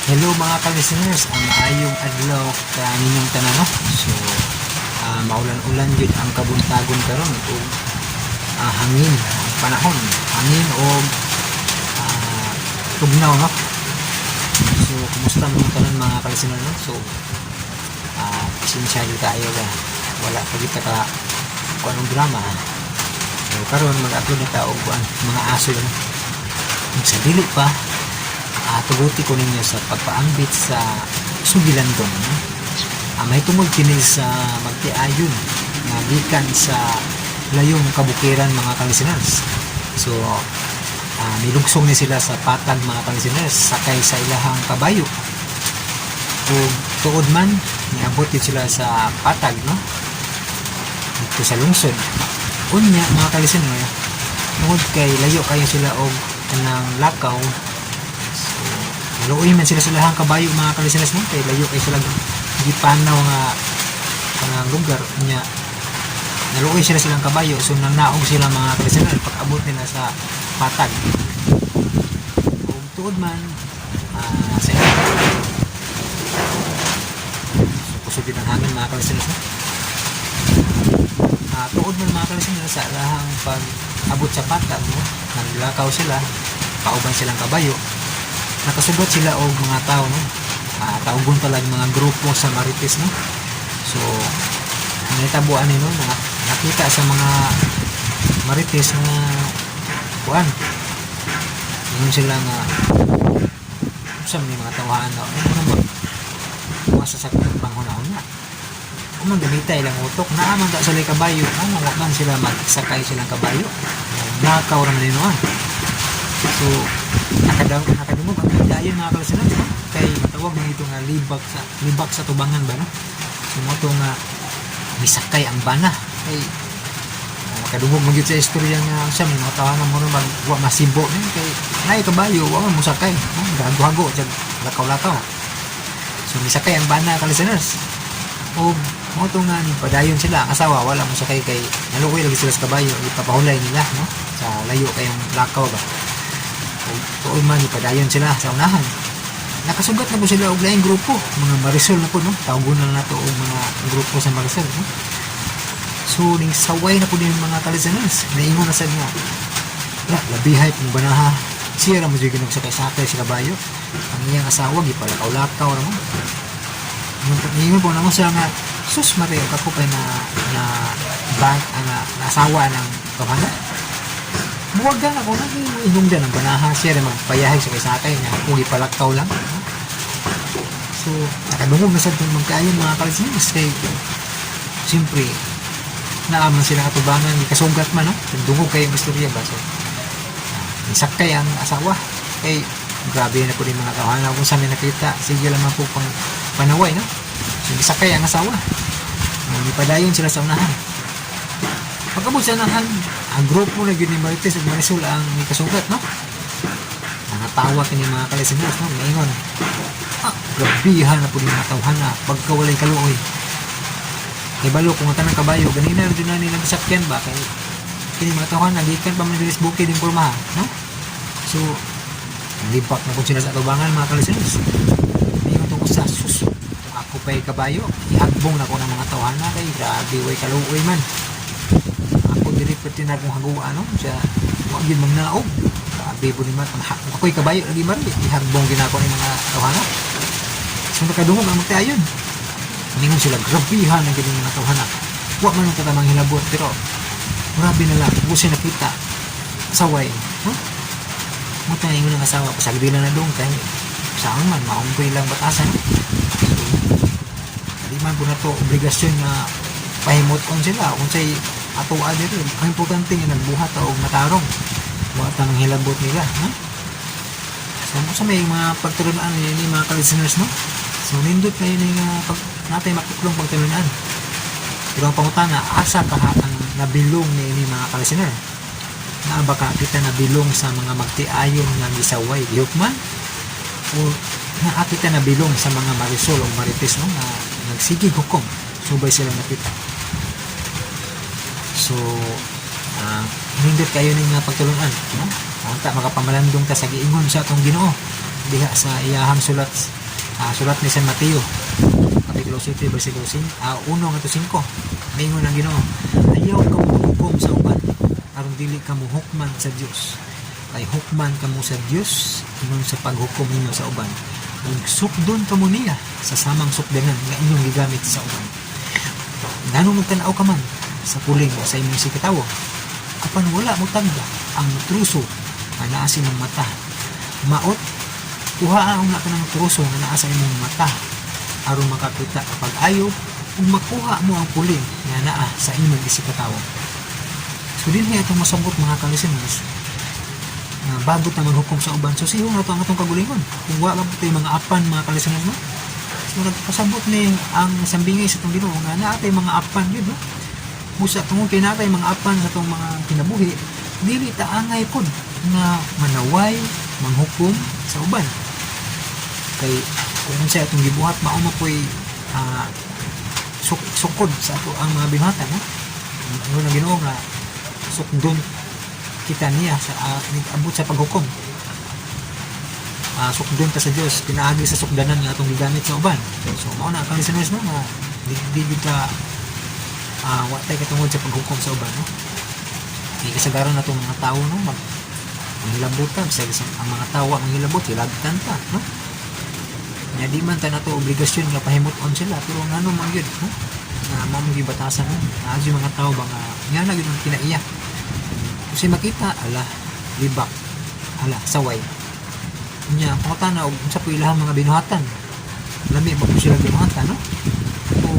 Hello, mga ka-listeners, ang maayong adlaw kaninyong tanan, no? So, maulan-ulan gyud ang kabuntagon karon ug hangin ang panahon, hangin og tugnaw, no? So, kumusta mo tanan, mga ka-listener, no? So, pasensya gyud kaayo ba. Wala pa kita ka kuan og drama. So, karon mag-upload na ta og kuan, mga aso, no? Ug sa dili pa, tuguti ko ninyo sa pagpaambit sa Sugilandong, no? May tungod kini sa magtiayon nga gikan sa layong kabukiran, mga ka-listeners. So, nilugsong ni sila sa patag, mga ka-listeners, sakay sa ilahang kabayo. Ug tuod man, niabot yun sila sa patag, no? Dito sa lungsod. Unya, mga ka-listener, tungod kay layo kayo sila og kanang lakaw, so, naluoy man sila sa ilahang kabayo, mga ka-listeners, no? Kay layo kay sila gipanaw nga kanang lugar niya, naluoy sila silang kabayo, so nanaog sila, mga ka-listener, pag abot nila sa patag. Ug tuod man, sa so kusog din ang hangin, mga ka-listeners, no? Tuod man, mga ka-listener, sa ilahang pag abot sa patag, no? Naglakaw sila kauban silang kabayo, nakasugat sila og mga tao, no? Tawgon talaga mga grupo sa Marites, no? So nahitabo ani, no, na, nakita sa mga Marites nga kuan, ingon sila nga sa may mga tawhan, no, ano naman mga sasakyan panghuna-huna kung gamita ilang utok naa man ta sila kabayo, ano, wa man sila magsakay silang kabayo, nakaw ra man nino, ah. So nakadungog ang dayon, mga ka-listeners, no? Kay matawag man ito nga libak sa tubangan ba, no? So mo to nga misakay ang bana kay makadungog man gyud sa istorya nga siya may mga tawanan mo mag wa masibo ni kay naay kabayo, wa man mosakay, no? Gago-hago jag lakaw-lakaw. So misakay ang bana, ka-listeners, o mo to nga ni padayon sila. Ang asawa wala mo sakay kay naluoy lagi sila sa kabayo, ipapahulay nila, no, sa layo kayong lakaw ba. Ug tuod man, ipadayon sila sa unahan, nakasugat na po sila og laing grupo, mga Marisol na po, no? Tawgon na nato og mga grupo sa Marisol, no? So ning saway na po din, mga ka-listeners, naingon na sad nga la labihay kung banaha, siya ra mo jud nagsakay-sakay sa kabayo, ang iyang asawa gipalakaw-lakaw ra mo. Ingon po namo siya nga sus Maria, ako pa na na bank ang na asawa ng tawhana. Buwagan ako na inungdan ang banaha, siya ra magpayahay sa sakay niya, ako gipalakaw lang. So nakadungog na sad tong magkaayon, mga ka-listeners, kay siyempre naaman sila katubangan, kasugat man, no? Dungog kay ang istorya ba. So nisakay ang asawa kay grabe na po din mga tawhana kung sa may nakita, sige lang man po pang panaway, no? So nisakay ang asawa, nipadayon sila sa unahan. Pagkabot sa unahan, ang grupo na gyud ni Marites ug Marisol ang nikasugat, no? Nangatawa kini, mga ka-listeners, no? Maingon, ah, grabihan na po din mga tawhana, pagkawalay kaluoy. Kay balo kung ang tanang kabayo ganina rin na nilang sakyan ba, kay kini mga tawhana gikan pa man diri sa bukid yung pormaha, no? So libak na po sila sa atubangan, mga ka-listeners. Ingon tong usa, sus, kung ako pa'y kabayo, ihagbong na ko ng mga tawhana kay grabe, way kaluoy man. Ako dili pwede na akong haguan, no? Siya wa gyud magnaog, grabe po ni man. Kung ako'y kabayo lagi man, ihagbong ginako ni mga tawhana. So nakadungog ang magtayon, ningon sila, grabihan ang galing mga tawhana, wa man ang katamang hilabot, pero grabe na lang kung siya nakita saway, huh? Mo tayo ingon ng asawa, pasagdi na na dong kay saan man maungkoy lang batasan. So di man po na to obligasyon nga pahimot-on sila kung say atoa diri. Ang importante nga nagbuhat og matarong, wa ta nang hilabot nila, ha? So mo sa may mga pagtulunan ni mga ka-listeners, no? So nindot kayo ni nga pag natay makiklong pagtulunan, pero ang pangutana, asa kaha ang nabilong ni ini, mga ka-listener? Na baka kita nabilong sa mga magtiayon nga gisaway gihukman, o naa kita nabilong sa mga Marisol o Marites, no, nga nagsigig hukom subay sila nakita? So nindot kayo ning nga pagtulunan, no? Unta makapamalandong ta sa giingon sa atong Ginoo diha sa iyahang sulat. Sulat ni San Mateo, Kapitulo 7, versikulo 5, 1 ngadto 5. Maingon ang Ginoo, "Ayaw ka mo sa uban, aron dili ka mo hukman sa Dios. Kay hukman kamo sa Dios ingon sa paghukom ninyo sa uban. Ug sukdon kamo niya sa samang sukdanan nga inyong gigamit sa uban. Nganong magtan-aw ka man sa puling sa imong isigkatawo, apan wala mo tagda ang truso nga naa sa imong mata? Maot, kuhaa una kanang truso nga naa sa imong mata aron makakita ka pag-ayo ug makuha mo ang puling nga naa sa imong isigkatawo." So dinhi atong masabot, mga ka-listeners, nga bago ta maghukom sa uban, susihon nato ang atong kagulingon kung wa pa tay mga apan, mga ka-listeners, no? So nagpasabot ni ang sambingay sa atong Ginoo nga naa tay mga apan yun, no? Busa tungod kay naa tay mga apan sa atong mga kinabuhi, dili ta angay pod nga manaway, manghukom sa uban, kay kung unsay atong gibuhat, mao man po'y sukod sa ato ang mga binuhatan, no? Ingon ang Ginoo nga sukdon kita niya sa abot sa paghukom. Sukdon ta sa Dios pinaagi sa sukdanan nga atong gigamit sa uban. So mao na ang listeners, no, nga di gyud ta wa tay katungod sa paghukom sa uban, no? Kay kasagaran na itong mga tao, no, manghilabot ta sa ang mga tao ang manghilabot, hilabtan ta, no? Nya di man ta nato obligasyon nga pahimut-on sila, pero ngano man gyud, no, nga mao man gyud batasan, no? Naa gyud mga tao ba nga nga na gyud ang kinaiya kasi makita, ala, libak, ala, saway. Nya pangutana og unsa po ilahang mga binuhatan, lami ba po sila binuhatan, no? So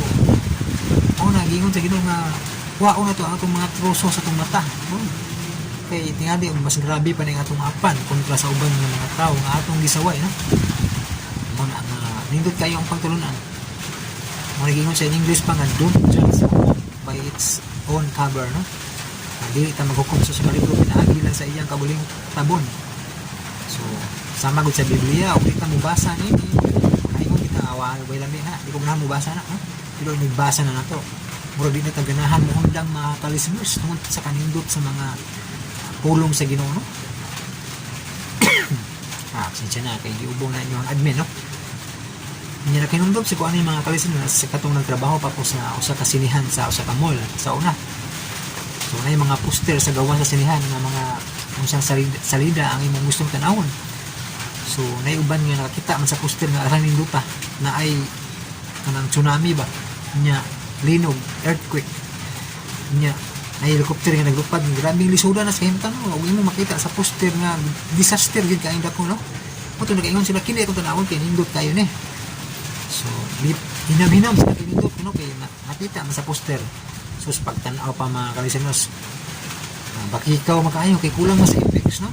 mao na giingon sa Ginoo nga kuhaon na to ang atong mga troso sa atong mata, no? Kay tingali og mas grabe pa ning atong apan kontra sa uban nga mga tao nga atong gisaway, no? Mao na nga nindot kayo ang pagtulunan. Mao giingon sa English pa nga "Don't judge a book by its own cover," no? Nga dili ta maghukom sa sa libro pinaagi lang sa iyang kabuling tabon. So sama gud sa Biblia, og di ta mobasa nini, makaingon kita nga wa way lami na, di ko ganahan mobasa na, no? Pero nagbasa na nato, murag di na ta ganahan mo undang, mga ka-listeners, tungod sa kanindot sa mga pulong sa Ginoo, no? Pasensya na kay giubong na inyo ang admin, no? Nya nakinumdum si ko ano yung mga ka-listeners sa katong nagtrabaho pa ko sa usa ka sinihan sa usa ka mall sa una. So na yung mga poster sa gawas sa sinihan nga mga unsang salida ang imong gustong tan-awon. So naiuban nga nakakita man sa poster nga alang ninduta na ay kanang tsunami ba, nya linog, earthquake, nya na helicopter nga naglupad. Grabing lisuda na sa kahimtang, no? Ug imo makita sa poster nga disaster gid kaayong dako, no? Mao to nagaingon sila, kini atong tan-awon kay nindot kayo ni. So hinam-hinam sila kay nindot, no? Kay nakita man sa poster. So sa pagtan-aw pa, mga ka-listeners, bakikaw makaayo kay kulang man sa effects, no?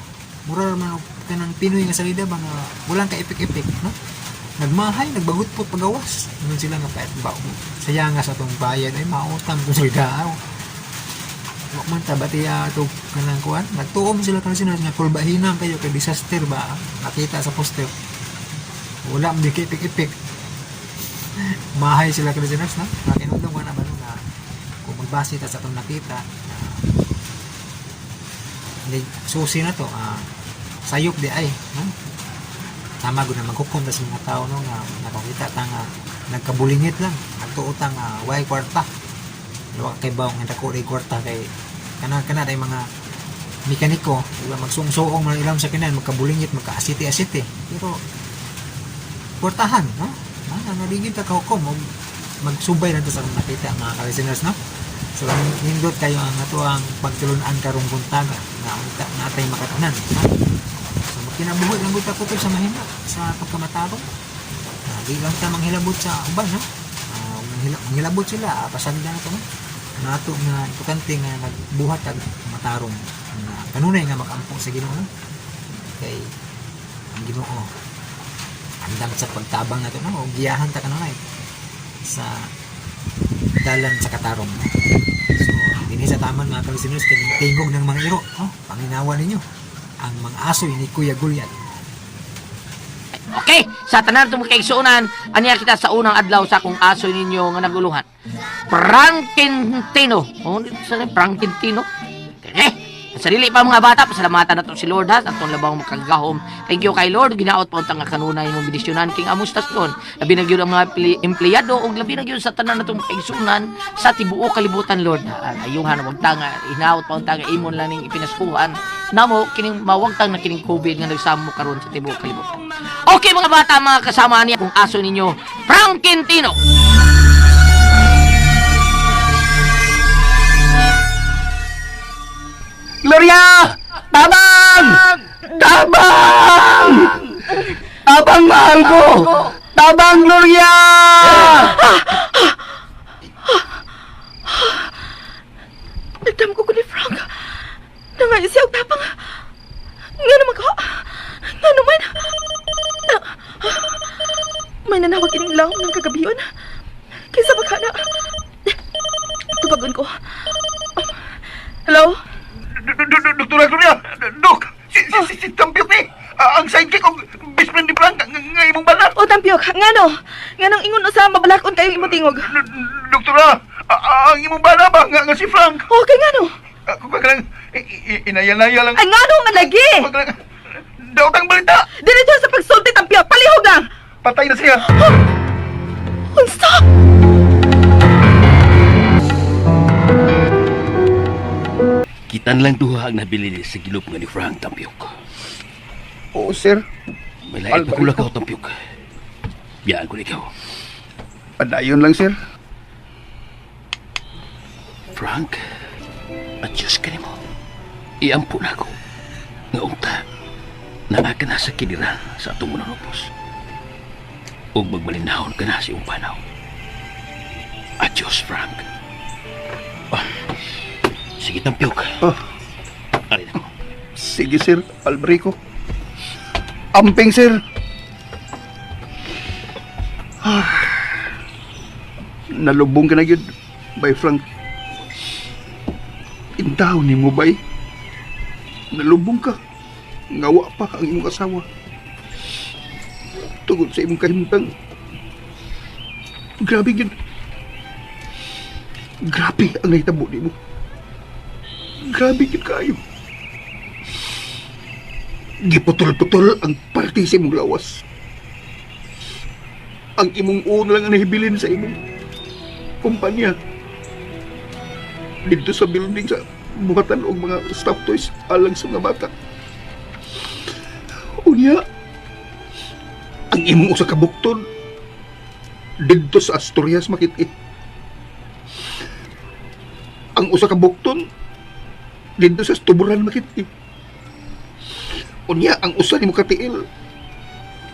Mura man og kanang Pinoy nga salida ba nga walang ka effect-effect, no? Nagmahay, nagbagutpot pagawas. Ingon sila nga pait ba, sayang nga sa atong bayan ay mautam kung salida. Wa man ta batiya to kanang kuan. Nagtuom sila kanang sila nga kulbahinang kayo kay disaster ba nakita sa poster. Wala man di kay epek-epek. Mahay sila kanang sila, no? Nakinumdum ko na ba, no, nga kung magbase ta sa atong nakita na hindi susi na to, sayop di ay, no? Tama gud na maghukom ta sa mga tao, no, nga nakakita ta nga nagkabulingit lang, nagtuo ta nga way kwarta. Wa kay baw nga dako ray kwarta kay kana kana day mga mekaniko, di ba, magsung-suong man ilang sakinan, magkabulingit, magkaasite-asite, pero kwartahan, no? Mana nga di gyud ta kahukom og magsubay lang ta sa atong nakita, mga ka-listeners, no? So nindot kayo ang ato ang pagtulunan karong buntaga nga unta natay makatunan, ha? So magkinabuhi lang gud ta kutob sa mahimo sa pagkamatarong. Di lang ta manghilabot sa uban, no? Manghilabot sila, pasagdan na to, no? Nato nga importante nga nagbuhat ag matarong nga kanunay nga makampo sa Ginoo, no? Kay ang Ginoo andam sa pagtabang nato, no? O giyahan ta kanunay sa dalan sa katarong. So dinhi sa taman, mga ka-listeners, kay tingog ng mga iro, no? Paminawa ninyo ang mga asoy ni Kuya Gulyat. Okay, sa tanan itong kaigsuonan, aniya kita sa unang adlaw sa akong asoy ninyo nga naguluhan. Frankentino. Oh, sa Frankentino. Okay. Sa dili pa mga bata, pasalamatan nato si Lord ha, sa atong labang makagahom. Thank you kay Lord, ginaot pa untang nga kanunay mo bendisyonan king amos stasyon. Labi na gyud ang mga empleyado ug labi na gyud sa tanan natong kaigsunan sa tibuok kalibutan, Lord. Ayuhan wag ta nga hinaot pa unta nga imon lang ning ipinaskuhan namo kining mawagtang na kining COVID nga nagsamo karon sa tibuok kalibutan. Okay mga bata, mga kasama niya kung aso ninyo, Frank Quintino. Gloria! Tabang! Tabang! Tabang, mahal ko! Tabang, Gloria! Nagdam ko ko ni Frank. Nangayo siya og tapang. Nga naman ka. Nga naman. May nanawag ining lawom ng kagabiyon. Kaysa baka na. Tubagon ko. Hello? Doktora Gloria! Dok! Si Tampiyok ni! Ang sidekick og best friend ni Frank nga imong bana! O Tampiyok, ngano? Nganong ingon usa mabalakon kayo imong tingog? Doktora! Ang imong bana ba nga si Frank? Okay, ngano? Kung ka lang, inaya-naya lang. Ay, ngano man lagi? Wag lang. Daot ang balita! Diretso sa pagsulti, Tampiyok! Palihog lang! Patay na siya! Unsa? Kitan lang duha ang nabili sa gilop nga ni Frank Tampyok. Oo, sir. May lain pa kula ka, Tampyok. Biyaan ko na ikaw. Padayon lang, sir. Frank, adyos ka nimo. Iampo na ako. Nga unta, naa ka na sa kiniran sa atong mananupos. Ug magmalinahon ka na sa iyong panaw. Adyos, Frank. Ah, sige, Tampyok. Oh. Arin ako. Sige, sir. Albrico. Amping, sir. Ah. Nalubong ka na yun, bay Frank. Intaw ni mo, bay. Nalubong ka. Ngawa pa ang imong asawa. Tugod sa imong kahimtang. Grabe yun. Grabe ang nahitabo nimo. Grabe yun kayo. Giputol-putol ang parte sa imong lawas. Ang imong uno lang ang nahibilin sa imong kumpanya. Dito sa building sa buhatan og mga staff toys alang sa mga bata. Unya, ang imong usa ka bukton didto sa Asturias makit-it. Ang usa ka bukton didto sa Tuburan makit-it. Unya, ang usa nimo katiil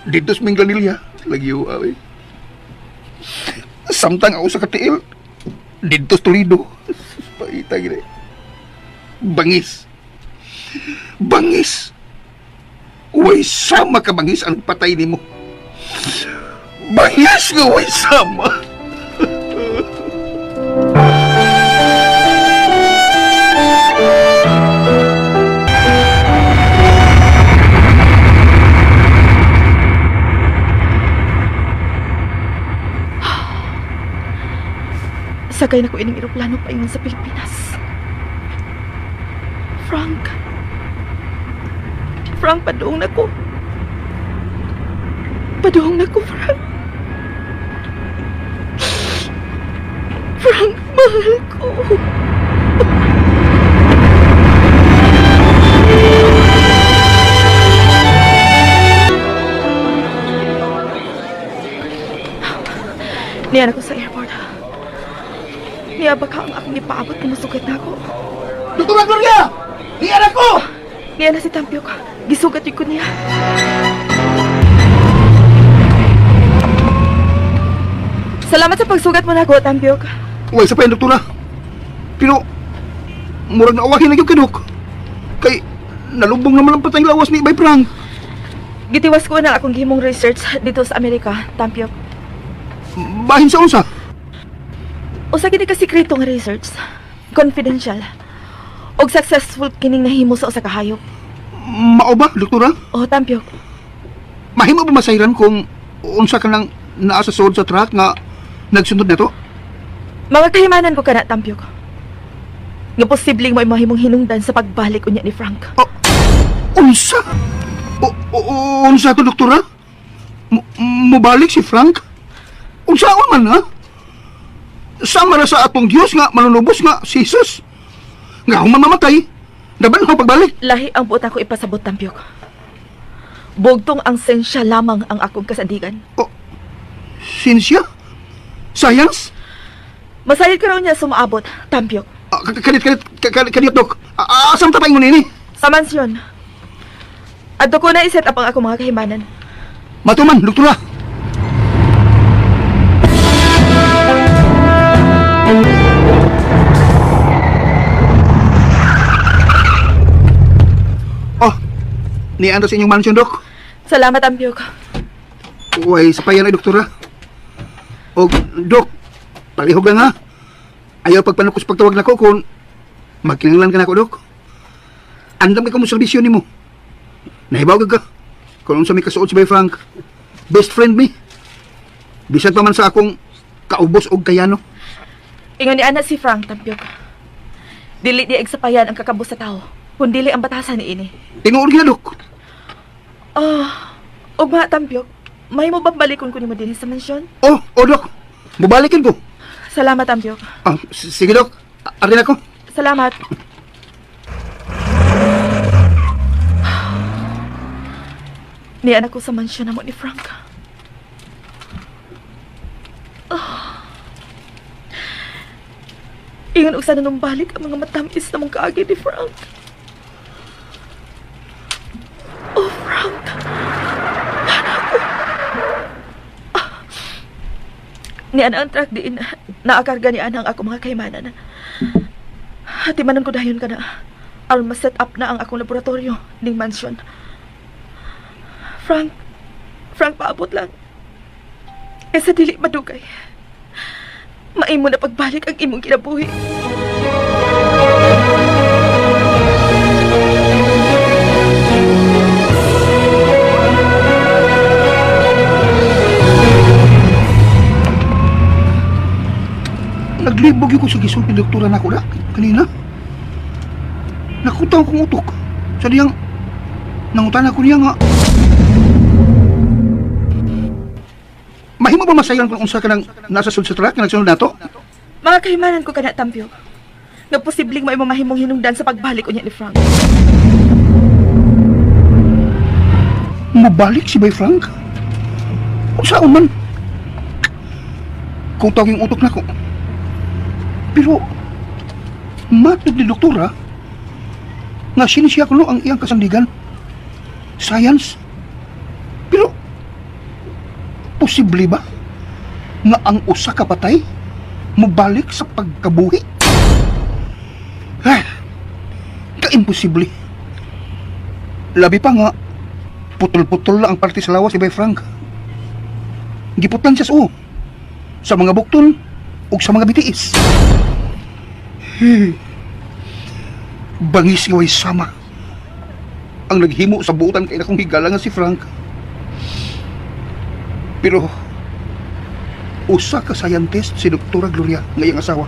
didto sa Minglanilla lagi awi. Samtang ang usa ka tiil didto sa Toledo. Paita gid. Bangis. Bangis. Way sama ka bangis ang patay nimo. Bangis nga way sama. Sakay na ko ining eroplano paingon sa Pilipinas. Frank. Frank, paduong na ko. Paduong na ko, Frank. Frank, mahal ko. Niyan ako sa airport. Niya baka ang akong ipaabot kung masugat na ako. Doktora Gloria! Diyan ako! Niya na si Tampiyok. Gisugat yun ko niya. Salamat sa pagsugat mo na ako, Tampiyok. Way sa pa yan, doktora. Pero, murag na awahin na yung kadok. Kay, nalubong naman ang patay lawas ni Bay Frank. Gitiwas ko na akong gihimong research dito sa Amerika, Tampiyok. Bahin sa unsa. Usa kini ka sekreto nga research. Confidential. Og successful kining nahimo sa usa ka hayop. Mao ba, doktora? Oh, Tampiyok. Mahimo ba masayran kung unsa ka nang naa sa suod sa truck nga nagsunod na to? Mga kahimanan ko kana, Tampiyok. Nga posibleng mo mahimong hinungdan sa pagbalik unya ni Frank. Unsa? Unsa to, doktora? Mobalik si Frank? Unsaon man, ha? Sama na sa atong Diyos nga manunubos nga si Jesus. Nga kung mamamatay, daban ako pagbalik. Lahi ang buot ako ipasabot, Tampyok. Bugtong ang sensya lamang ang akong kasandigan. Sinsya? Science? Masayod ka raw niya sumaabot, Tampyok. Ah, kanit, kanit, kanit, dok. Asam ta pa ingon ini? Sa mansyon. Adto ko na i-set up ang akong mga kahimanan. Matuman, doktora. Oh, nianda sa inyong mansion, dok. Salamat, Tampyok. Uy, sa payan ay doktora. O, dok, palihog lang ha. Ayaw pagpanukos pagtawag nako kung magkinanglan ka nako, dok. Andam kay ko mo serbisyo nimo. Nahibaw ka. Kung unsa may kasuot si Bay Frank, best friend mi. Bisan pa man sa akong kaubos og kayano. Ingon ni Ana si Frank, Tampyok. Dili di agsapayan ang kakabos sa tao, kundili ang batasan ni ini. Tinuod gyud, dok. Ah, ugma, Tampyok. May mo bang balikon ko nimo dinhi sa mansyon? Oh, oh, dok. Mubalikin ko. Salamat, Tampyok. Ah, sige, dok. Arin ako. Salamat. Niyan ako sa mansyon namo ni Frank. Ah. Ingon og sana nung balik ang mga matamis na mong kaagi ni Frank. Oh, Frank. Paano ako? Ah. Niyan ang truck diin. Naakarga ni Ana ang ako mga kaimanan. Timanon ko dayon ka na. Aron ma-set up na ang akong laboratorio ning mansion. Frank, Frank, paabot lang. Kaysa dili madugay. Maimo na pagbalik ang imong kinabuhi. Naglibog yun ko sa gisulti doktora nako na kanina. Nakutaw kong utok. Sa diyang nangutan ako niya nga. Mahimo ba masayan kung unsa ka nang nasa sud sa truck nga nagsunod nato? Mga kahimanan ko kana, Tampyo. Nga posibleng maimo mahimong hinungdan sa pagbalik unya ni Frank. Mabalik si Bay Frank? Unsaon man? Kung tawag yung utok nako. Pero matod ni doktora nga sinisya kuno ang iyang kasandigan. Science. Pero posible ba nga ang usa ka patay mobalik sa pagkabuhi? Eh, kaimposible. Labi pa nga putol-putol lang ang parte sa lawas ni Bay Frank. Giputlan siya sa uo, sa mga bukton ug sa mga bitiis. Bangis nga way sama. Ang naghimo sa buutan kay nakong higala nga si Frank. Pero usa ka scientist si Doktora Gloria nga iyang asawa.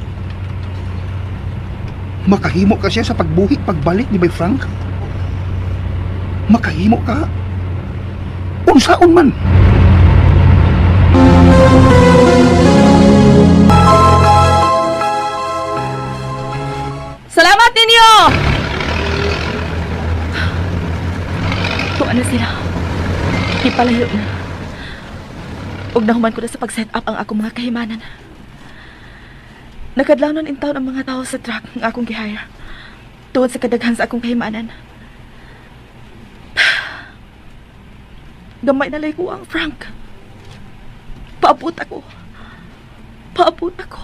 Makahimo ka siya sa pagbuhi pagbalik ni Bay Frank. Makahimo ka unsaon man. Salamat ninyo! Tuwa na sila. Ipalayo na. Ug nahuman ko na sa pag-set up ang akong mga kahimanan. Nakadlawnon in town ang mga tao sa truck ng akong gihire. Tuod sa kadaghan sa akong kahimanan. Gamay na lay ko ang Frank. Paabot ako. Paabot ako.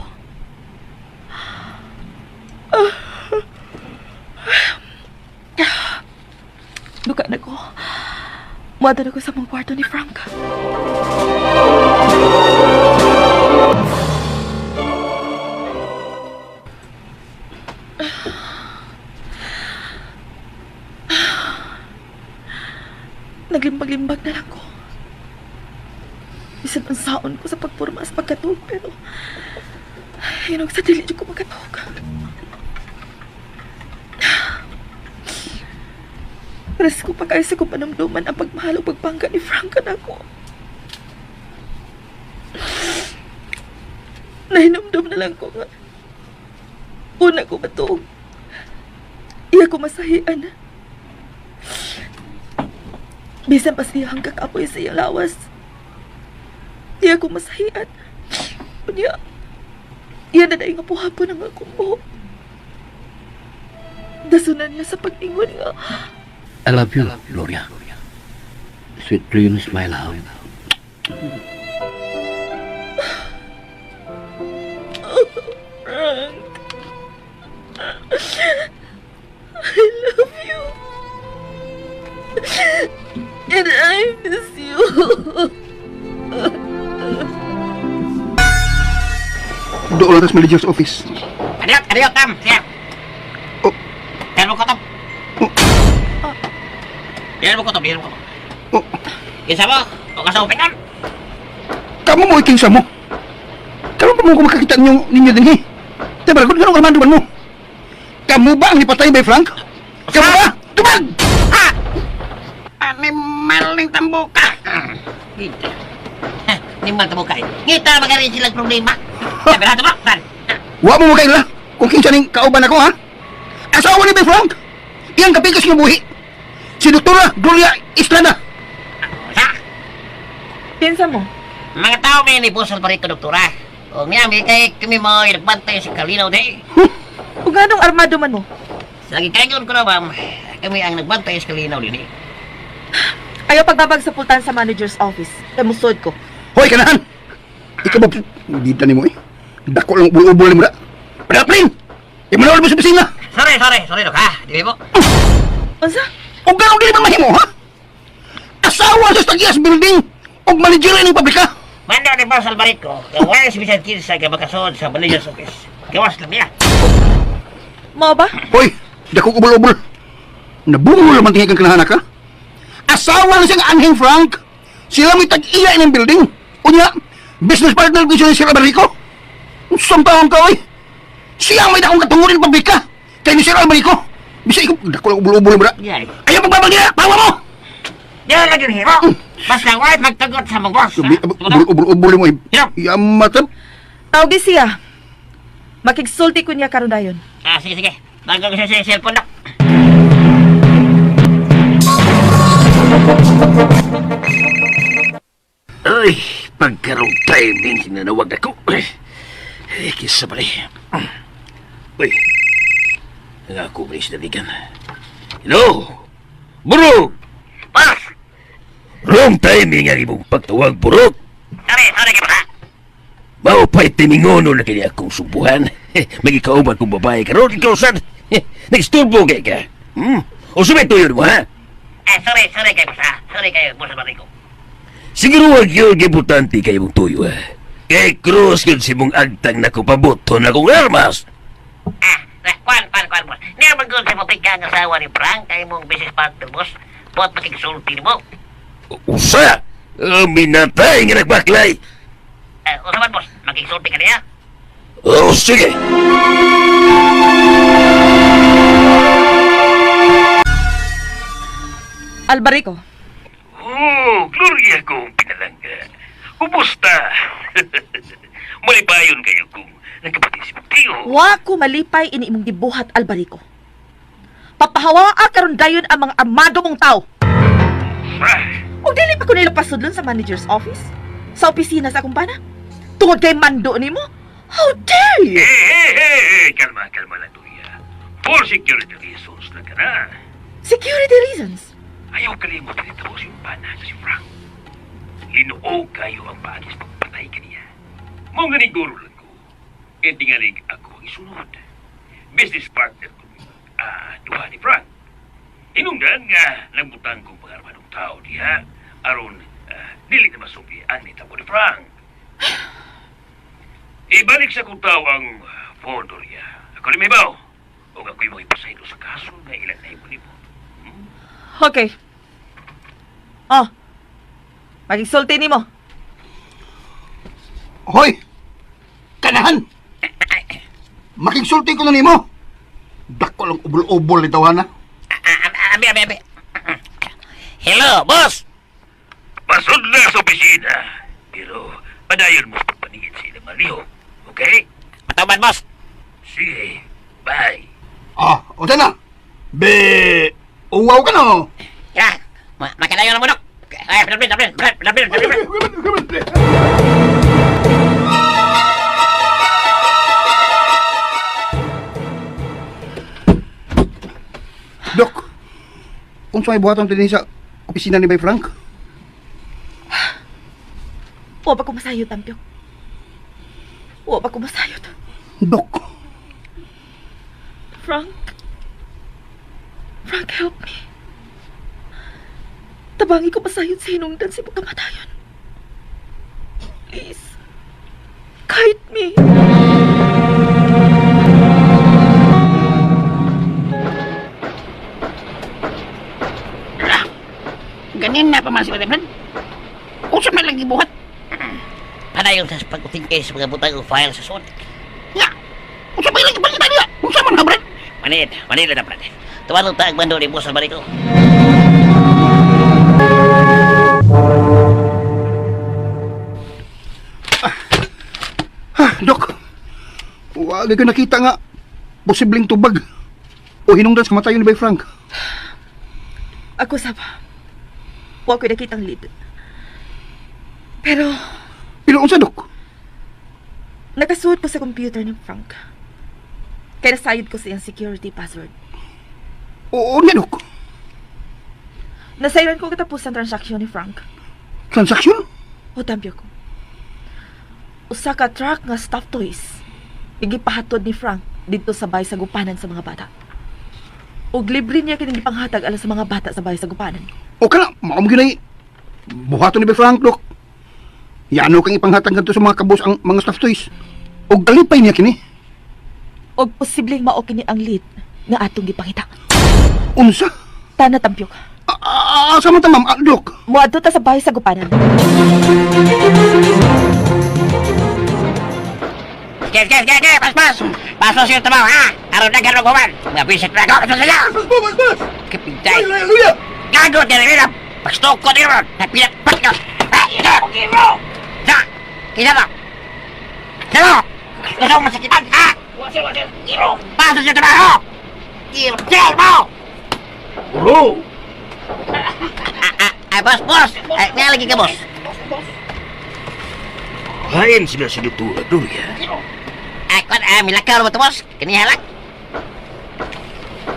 Duka na ko. Muadto na ko sa mong kwarto ni Frank. Naglimbag-limbag na lang ko. Bisan ang saon ko sa pagpurma sa pagkatug, pero hinog sa dili jud ko makatug. Presko pa kayo sa kong panumduman ang pagmahal o pagpangga ni Frank kanako. Nahinumdum na lang ko nga. Una ko matuog. Iya ko masahian. Bisan pa siya ang kakapoy sa iyang lawas. Iya ko masahian. Unya, iya na dahil nga puhapon ang akong buhok. Dasunan niya sa pag-ingon nga. I love you, Gloria. Sweet dreams, my love. Frank. I love you. And I miss you. Doon lang sa manager's office. Adiyo, adiyo, tam. Siya. Oh. Diyan mo ko, Tom. Oh. Diyan mo ko, Tom. Diyan mo ko. Oh, Kinsa mo? O ka sa upitan? Kamo mo ikinsa mo. Karon pa mo ko makakita ninyo din eh. Tebra, kung ganun ka man mo. Kamu ba ang ipatay by Frank? Kamu ba? Tubag! Ha! Animal ng tambuka. Ngita. Ha, animal tambuka eh. Ngita, magaling silang problema. Sabi na, tumok, tan. Wa mo makaila kung kinsa ning kauban ako ha? Asawa ni Bay Frank! Iyang kapikas nga buhi. Si Doktora Gloria Estrada. Sa, Pinsa mo? mga tao may ni Boss Alvarito, doktora. O nga, may kay kami mo nagbantay sa kalinaw di. Kung anong armado man mo? Sa gikaingon ko na, ma'am, kami ang nagbantay sa kalinaw din eh. Ayaw pagbabag sa pultan sa manager's office. Kay musod ko. Hoy, kanahan! Ikaw ba, bida ni mo eh. Dako lang ubol-ubol ni mo na. Padaplin! Imanawal mo sa opisina! Sorry, sorry, sorry, dok, ha? Di mo? Unsa? O gano'n dili man mahimo, ha? Asawa sa Tagias Building o manager ng pabrika. Manda ni Boss Alvarito, gawa si Bisan Kinsa ka makasod sa manager's office. Gawas lang niya. Mao ba? Hoy, dako ubol-ubol. Nabungol naman tingin kang kinahanak, ha? Asawa na siyang Anghel Frank. Sila may tag-iya ng building. Unya, business partner ko siya ni Sir Alberico. Usang taong ka, oy. Siya ang may dakong katungurin pabrika. Kay ni Sir Alberico. Bisa ikaw, dako lang ubol-ubol mo na. Yay. Ayaw pagbabag niya, pawa mo! Diyan lang yung hero. Basta why magtagot sa mong boss. Sabi, ubol-ubol mo, eh. Hirap. Yamata. Tawgi siya. Makigsulti ko niya karon dayon. Ah, sige, sige. Bago ko siya sa cellphone, dok. Ay, pagkarong timing, sinanawag ako. Ay, kisa pala eh. Uy, ang ako ba yung sinaligan? Hello? Burok! Boss! Wrong timing ang imong pagtawag, Burok! Sorry, sorry ka ba? Mao pa'y timingono na kini akong sumbuhan. Magikauban kong babae karon ikaw sad. Nagsturbo kay ka. Hmm? O sumay tuyon mo, ha? Eh, sorry, sorry kayo, boss, ha? Sorry kayo, Boss Alvarico. Siguro wag yun importante kay imong tuyo, ha? Kay cross yun si mong agtang na kupabuto na kong armas. Ah, eh, kwan, kwan, kwan, boss. Niya magod sa pabrika ang asawa ni Frank, kay mong business partner, boss. Buhat makigsulti mo. Usa! Minatay nga nagbaklay! Eh, usapan, boss. Makigsulti ka niya? Oh, sige! Albarico, Oh, Gloria kong pinalangga. Kumusta? Malipayon kayo kung nagkapatid si Mateo. wa ko malipay ini imong gibuhat, Albarico. Papahawa karon dayon ang mga armado mong tao. Ah, Ug dili pa ko nila pasudlon sa manager's office? Sa opisina sa akong pana? Tungod kay mando nimo? How dare you? Eh, eh, eh, eh, kalma, kalma lang, Gloria. For security reasons lang ka na. Security reasons. Ayaw kalimot na tapos yung pana sa si Frank. Linuog kayo ang paagis pagpatay kaniya. Mong ganiguro lang ko. E tingalig ako ang isunod. Business partner ko. Ah, duha ni Frank. Inungdan nga nagbutang kong pangarmanong tao diha. Aron, dili na masubi ang nitabo ni Frank. Ibalik sa kong tao ang pondo niya. Ako ni Maybaw. O ako'y makipasaylo sa kaso nga ilan na imo. Okay. Oh. Magigsulti nimo. Hoy! Kanahan! Makigsulti ko na nimo. Dako lang ubol-ubol ni tawana. Ah, ah, abi, abi, abi. Hello, boss! Pasod na sa opisina. Pero padayon mo sa pagpaningin sa ilang maliho. Okay? Pataman, boss! Sige. Bye. Ah, o na. Be, uwaw ka no. Ya, makalayo na munok. Ay, pinapin, pinapin, pinapin, pinapin. Dok, unsa may buhaton dinhi sa opisina ni Bay Frank? Wa pa ko masayod, Tampyok. Wa pa ko masayod. Dok, Frank. Frank, help me. Tabangi ko masayod sa hinungdan sa pagkamatayon. Please. Guide me. Ganin na pa man si Madam Brad. Usap na lang gibuhat. Padayon sa pag-utingkay sa mga butang o file sa suot. Ya, unsa may lagi pangita niya? Unsa man ha, Brad? Manid, manid na Brad. Tuwanong ta ang bando ni Boss Alvarico. Ha, Dok. Wag ko nakita nga posibleng tubag o hinungdan sa kamatayon ni Bay Frank. Ako sab. Wa ko'y nakitang lead. Pero Pero unsa, Dok? nakasuot ko sa computer ni Frank. Kaya nasayod ko sa iyang security password. Oo niya, Dok. Nasayran ko katapusan transaksyon ni Frank. Transaksyon? O tambyo ko. Usa ka truck nga stuffed toys. Igipahatod ni Frank didto sa bahay sa gupanan sa mga bata. Ug libre niya kining gipanghatag alang sa mga bata sa bahay sa gupanan. O kana, mao mo ginay buhaton ni Bay Frank, Dok. Yano kang ipanghatag kadto sa mga kabos ang mga staff toys. Og kalipay niya kini. Og posibleng mao kini ang lead nga atong gipangita. Unsa? Tana tampyo ka. Asa man ta, ma'am? Ah, Dok. Moadto ta sa bahay sa gupanan. Sige, sige, sige, sige, pas, pas. Paso siya tumaw, ha? Aron na ganun guman. Mga bisit na ako. Pasok siya! Bas, bas, bas! Kapintay. Hallelujah! Gago, tinirira. Pastok ko tinirira. Napinatpat ka. Ha? Ito! Sa! Kisa mo! Sa mo! Gusto mo masakitan, ha? Paso siya tumaw! Sige mo! Bro! Ay, boss, boss! Ay, nga lagi ka, boss. Hain sila si Doktora Gloria. Ay, kwan, ah, milakaw na ba ito, boss? Kaniha lang.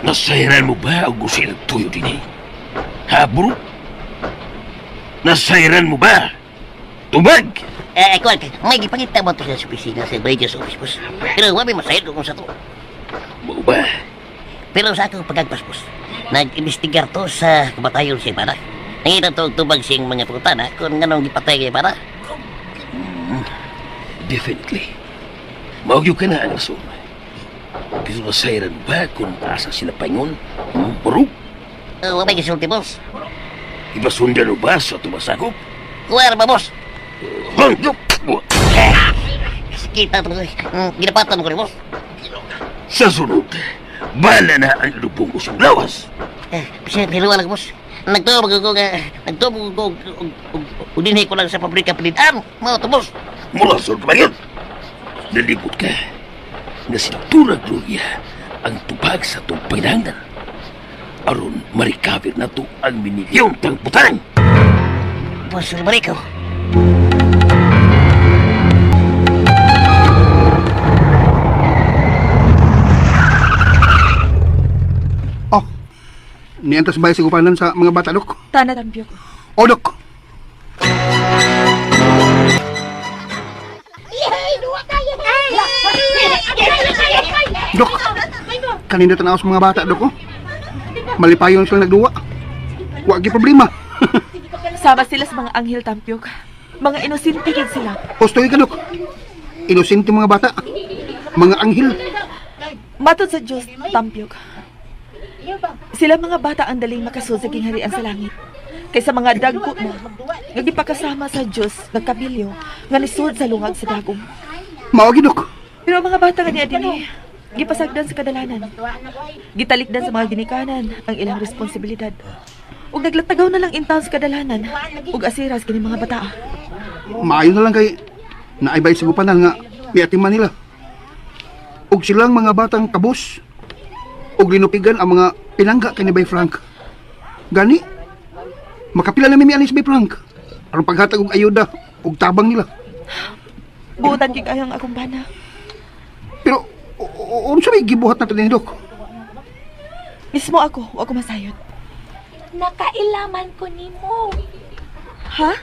Nasayran mo ba ang gusto ng tuyo din eh? Ha, bro? Nasayran mo ba? Tubag! Eh, kwan, may gipangita mo ito sa opisina sa Bridges Office, boss. Pero wala may masayod kung sa to. Mao ba? Pero sa akong pagagpas, boss, nag-imbestigar to sa kabatayon siya para. Nangita to og tubag siyang mga putana kung nganong gipatay kay para. Definitely. Mao gyud ka na ang rason. Pero nasayran ba kung asa sila paingon? Bro? Wa may gisulti, boss. Ibasundan mo ba sa tumasakop? Kuwera ba, boss? Huh? Kita to, ginapatan ko ni boss. Sa sunod, bala na ang lubong ko sa lawas. Eh, siya, hiluwa lang, boss. Nagtubog ko nga, nagtubog ko, og dinhi ko lang sa pabrika pilitan. Mao to, boss. Mula sa kumayon. Nalibot ka na si Doktora Gloria ang tubag sa itong panginahanglan. Aron ma-recover na to ang minilyon tang butang. Boss, balik ko. Oh, niantas bahay sa gupanan sa mga bata, Dok. Tana tambyo ko. O, Dok. Dok, kanina tanaw sa mga bata, Dok, oh. Malipayon sila nagduwa. Wa gyud problema. Sama sila sa mga anghel tampyok. Mga inosente gid sila. Hustoy ka, Dok. Inosente mga bata. Mga anghel. Matod sa Diyos, tampyok. Sila mga bata ang daling makasud sa gingharian sa langit. Kaysa mga dagko na, nga gipakasama sa Diyos, nagkabilyo, nga lisod sa lungag sa dagom. Mao gyud, Dok. Pero ang mga bata nga niya dinhi, gipasagdan sa kadalanan. Gitalikdan sa mga ginikanan ang ilang responsibilidad. Ug naglatagaw na lang in town sa kadalanan. Ug asiras kini mga bata. Maayo na lang kay naibay sa gupanan nga miatiman nila. Ug silang mga batang kabus ug linupigan ang mga pinangga kay ni Bay Frank. Gani, makapila na mi ani si Bay Frank. Aron paghatag og ayuda ug tabang nila. Buotan gyud kayong akong bana. Pero unsa may gibuhat nato ni Dok? Mismo ako, wa ko masayod. Nakailaman ko nimo. Ha?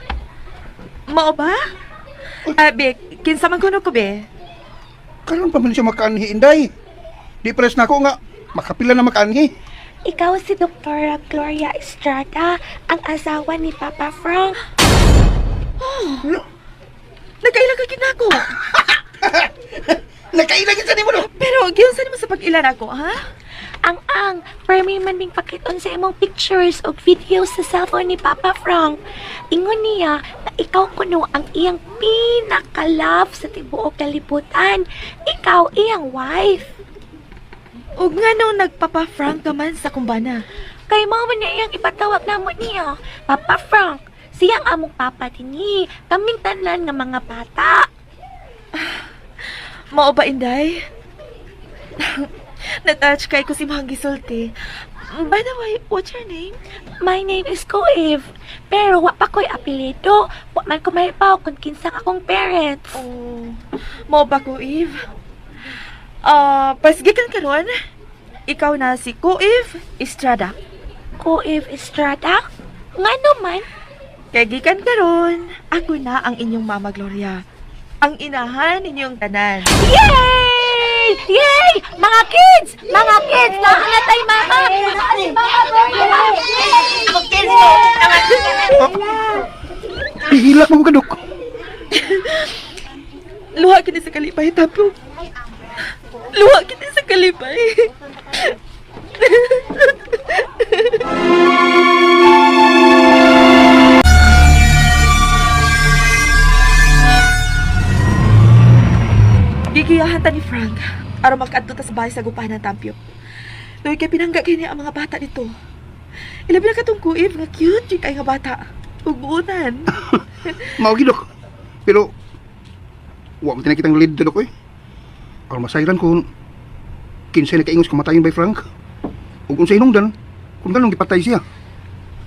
Mao ba? Ah, be, kinsa man kuno ko be? Karon pa man siya makaanhi inday. Di pres nako nga makapila na makaanhi. Ikaw si Dr. Gloria Estrada, ang asawa ni Papa Frank. Nagkaila ka gid nako. Nakaila gid sa nimo no. Pero giunsa nimo sa pag-ila nako, ha? Ang, permi man ming pakiton sa imong pictures o videos sa cellphone ni Papa Frank. Ingon niya na ikaw kuno ang iyang pinaka-love sa tibuok kalibutan. Ikaw iyang wife. Ug nganong nagpapa Frank ka man sa kumbana? Kay mao man niya iyang ipatawag namo niya, Papa Frank. Siya ang among papa dinhi, kaming tanan nga mga bata. Mao ba inday? Natouch kay ko si Mang gisulti. By the way, what's your name? My name is Koev. Pero wa pa ko'y apelyido. Wa man ko mahibaw kung kinsang akong parents. Oh, mao ba ko, Eve? Ah, pasgikan karon. Ikaw na si Ko Eve Estrada. Koev Estrada? Nga naman, Kay gikan karon, ako na ang inyong Mama Gloria. Ang inahan ninyong tanan. Yay! Yay! Mga kids! Mga kids! Naangat ay mama! Naa si Mama Gloria! Ihilak mo ka Dok. Luha kini sa kalipay, Tapo. Luha kini sa kalipay. Gigiyahan ta ni Frank aron makaadto ta sa bahay sa gupahan ng Tampio. Tuig kay pinangga kini ang mga bata dito. Ilabi na katong kuib nga cute jud kay nga bata. Ug buotan. Mao gid Dok. Pero wa man tinay kitang lead to, Dok oy. Aron masayran kung kinsay nakaingos kamatayon by Frank. Ug unsay hinungdan kung ganong gipatay siya.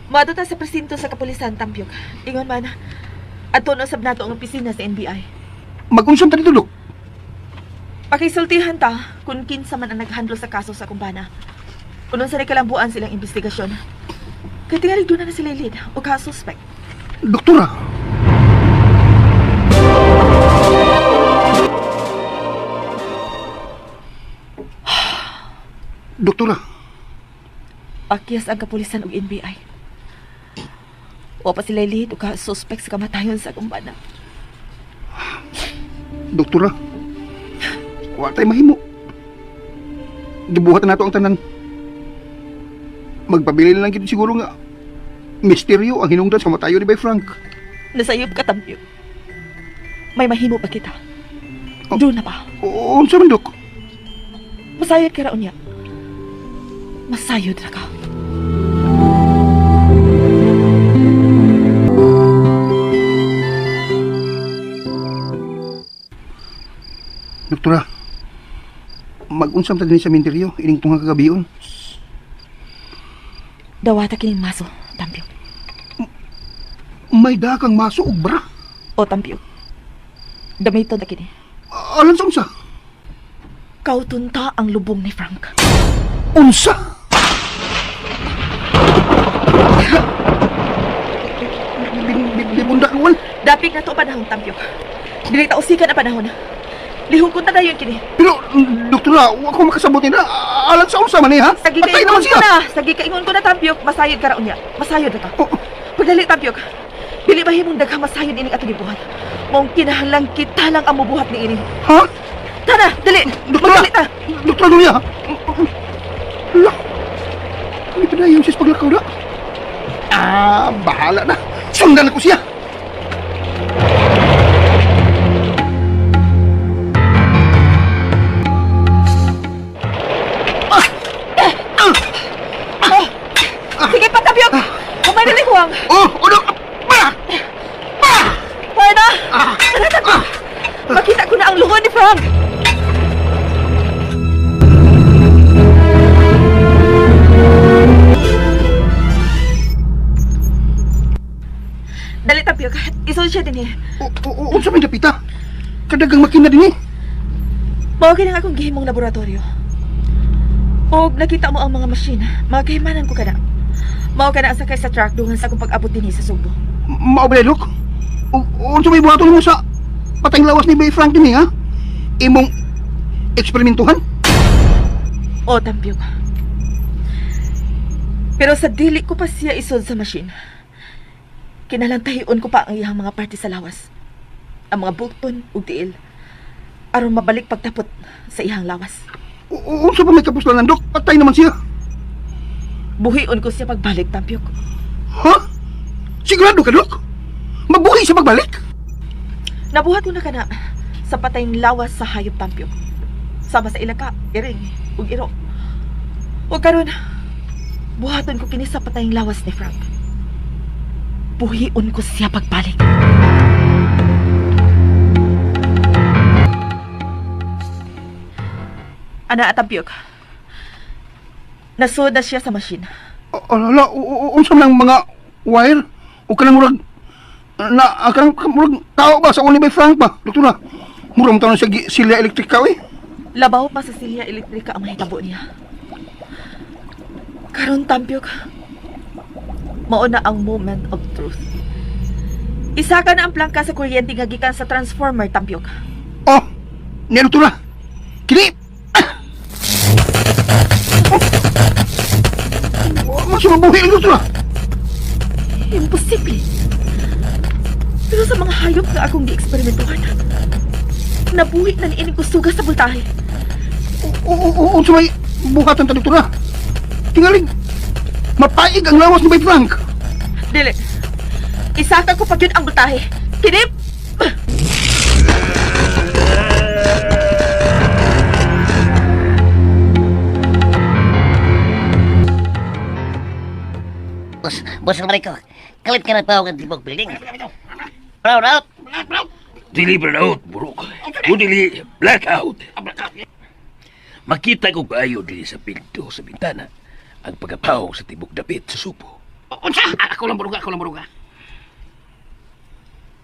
Maadto ta sa presinto sa kapulisan, Tampyok. Ingon man, adto na usab nato ang opisina sa NBI. Magunsam ta dito Dok. Pakisultihan ta kung kinsa man ang naghandle sa kaso sa kumbana. Kung unsa ni kalambuan silang investigasyon. Kay tingali doon na sila lead o ka suspect. Doktora. Doktora, Pakyas ang kapulisan og NBI. Wa pa sila lead o ka suspect sa kamatayon sa kumbana. doktora. Wa tay mahimo. Gibuhat na nato ang tanan. Magpabili na lang gid siguro nga misteryo ang hinungdan sa kamatayon ni Bay Frank. Nasayop ka, Tampyok. May mahimo pa kita. Oh. Doon na pa. O, unsa man dok? Masayod ka raon niya. Masayod ra ka. Doktora, magunsam ta dinhi sa minteryo ining tunga kagabion. Dawata kining maso, Tampyok. May dakang maso og bra. O Tampyok. Damiton na kini. Alam sa unsa? Kautunta ang lubong ni Frank. Unsa? Bibundak wal. Dapik na to panahon, Tampyok. Dili ta usikan ang panahon. Lihukon ta dayon kini. Pero, doktora, wa ko makasabot nila. Alam sa unsa man eh, ha? Sagi Patay kaingon naman ko siya. na. Sagi kaingon ko na, Tampyok. Masayod ka raon niya. Masayod na ka. Oh, Pagdali, Tampyok. Dili mahimong daghang masayod ining atong gibuhat. Maong kinahanglan kita lang ang mubuhat niini. ha? Tara, dali. Doktora! Magdali ta. Doktora Gloria! La! Hindi pa na yung sis paglakaw na. Ah, bahala na. Sundan ako siya. Sige pa, Tampyok. Tungod ni Frank! Dali tapyok. Isod siya din eh. Unsa may dapita? Kadagang makina din eh. Mao kini ang akong gihimong laboratorio. Og nakita mo ang mga machine. Mga kahimanan ko kana. Mao kana ang sakay sa truck dungan sa akong pag-abot dinhi sa Sugbo. Mao ba, Dok? Unsa may buhaton mo sa patayng lawas ni Bay Frank din eh, ha? Imong eksperimentuhan? O, Tampyok. Pero sa dili ko pa siya isod sa machine, kinalantahion ko pa ang iyang mga parte sa lawas. Ang mga bukton ug tiil. Aron mabalik pagtapot sa iyang lawas. Unsa pa may kapuslanan, Dok? Patay naman siya. Buhion ko siya pagbalik, Tampyok. Ha? Sigurado ka, Dok? Mabuhi siya pagbalik? Nabuhat ko na kana sa patayng lawas sa hayop, Tampyok. Sama sa ilaka, iring, ug iro. O karon, buhaton ko kini sa patayng lawas ni Frank. Buhion ko siya pagbalik. Ana, Tampyok. Nasud na siya sa machine. Ala, unsa man ang mga wire? O kanang murag na kanang murag tao ba sa uni Bay Frank ba? Doktora, murag mo taon siya silya elektrika eh. Labaw pa sa silya elektrika ang mahitabo niya. Karon Tampyok, mao na ang moment of truth. Isaka na ang plangka sa kuryente nga gikan sa transformer, Tampyok. Oh, niya doktora. Kini. Oh, mas mabuhi ang doktora. Imposible. Pero sa mga hayop nga akong gieksperimentuhan, nabuhi na niining kusuga sa voltahe. Unsa may buhatan ta doktora? Tingaling mapaig ang lawas ni Bay Frank. Dili. Isaka ko pa gyud ang voltahe. Kinip! Boss, boss Mariko, kalit ka na pa ang tibok building. Brown out. Dili burnout, burok. O dili blackout. Makita ko kaayo dili sa pinto sa bintana ang pagkapaw sa tibok dapit sa supo. Unsa? Ako lang buruga, ako lang buruga.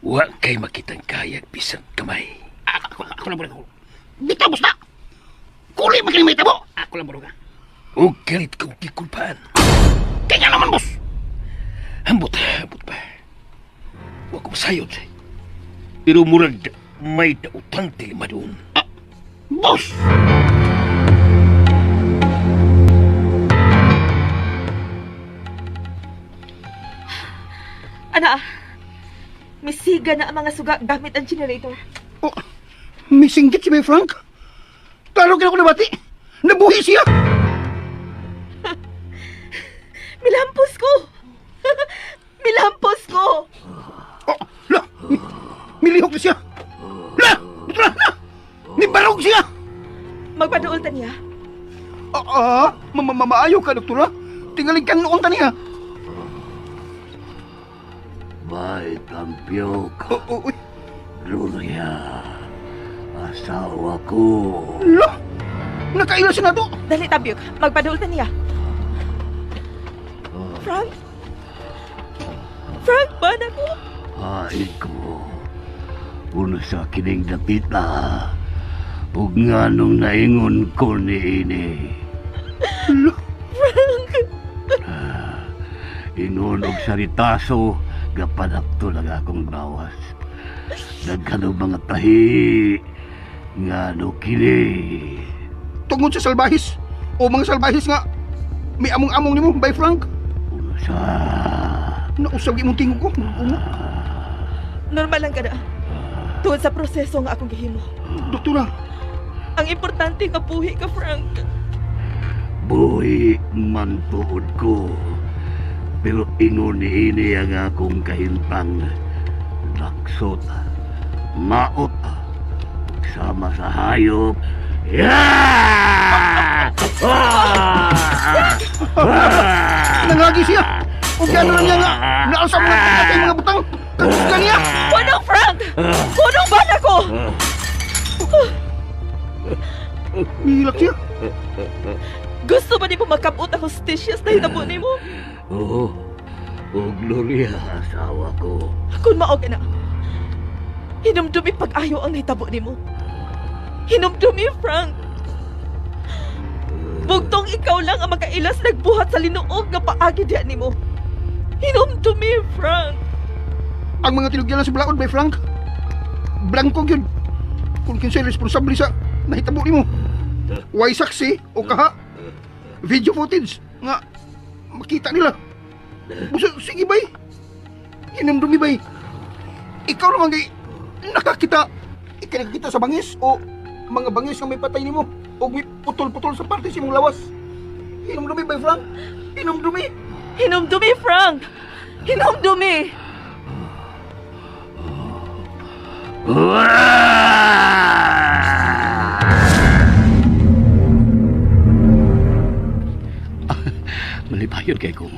Wa kay makitang kayag bisan kamay. Ako lang buruga. Bitaw basta. Kuli man kini may tabo. Ako lang buruga. O galit kong gikulpaan. Kaya naman, boss. Ambot, ambot pa. Wa ko masayod. Pero murag may dautang tilima doon. Boss! Ana, misiga na ang mga suga gamit ang generator. Oh, may singgit si Bay Frank. Klaro kaya ko nabati. Nabuhi siya. Milampos ko! Milampos ko! Oh, la, milihok na siya. La, ito na, la. Nibarog siya. Magpaduol ta niya. Maayo ka, doktora. Tingaling kang noon ta niya. Bay, Tampyok. Oh, uy. Gloria. Asawa ko. La, nakaila siya na to. Dali, Tampyok. Magpaduol ta niya. Frank? Frank, bana ko? Ay ko. Uno sa kining dapita. Ug nga nung naingon ko ni ini. La, Frank! Ingon og saritaso, gapanapto lang akong gawas. Daghan og mga tahi. Nga no kini. Tungod sa salbahis. O mga salbahis nga, may among-among nimo, Bay Frank. Uno sa... Nausab imong tingog ko. Ungo. Normal lang ka na. Tungod sa proseso nga akong gihimo. Doktora, Ang importante nga buhi ka, Frank. Buhi man tuod ko. Pero ingon ni ini ang akong kahintang. Laksot, maot, sama sa hayop. Yeah! Ah! Nangagi siya. O gano'n na niya nga, naasa mga pagkatay mga butang. Kagusga niya. Punong, Frank! Punong bana ko! Mihilak siya. Gusto ba nimo makabot ang hostisya sa nahitabo nimo? Oo. O Gloria, asawa ko. Kung mao ka na, hinumdumi pag-ayo ang nahitabo nimo. Hinumdumi, Frank. Bugtong ikaw lang ang makailas nagbuhat sa linuog nga paagi diha nimo. Hinumdumi, Frank. Ang mga tinugyanan sa balaod bay Frank. Blanco gyud. Kung kinsay responsable sa nahitabo nimo. Way saksi o kaha. Video footage nga makita nila. Busa, sige bay. Hinumdumi bay. Ikaw naman kay nakakita. Ikaw nakakita sa bangis o mga bangis nga may patay nimo o may putol-putol sa parte sa imong lawas. Hinumdumi bay Frank. Hinumdumi. Hinumdumi, Frank. Hinumdumi. Malipayon kay ko.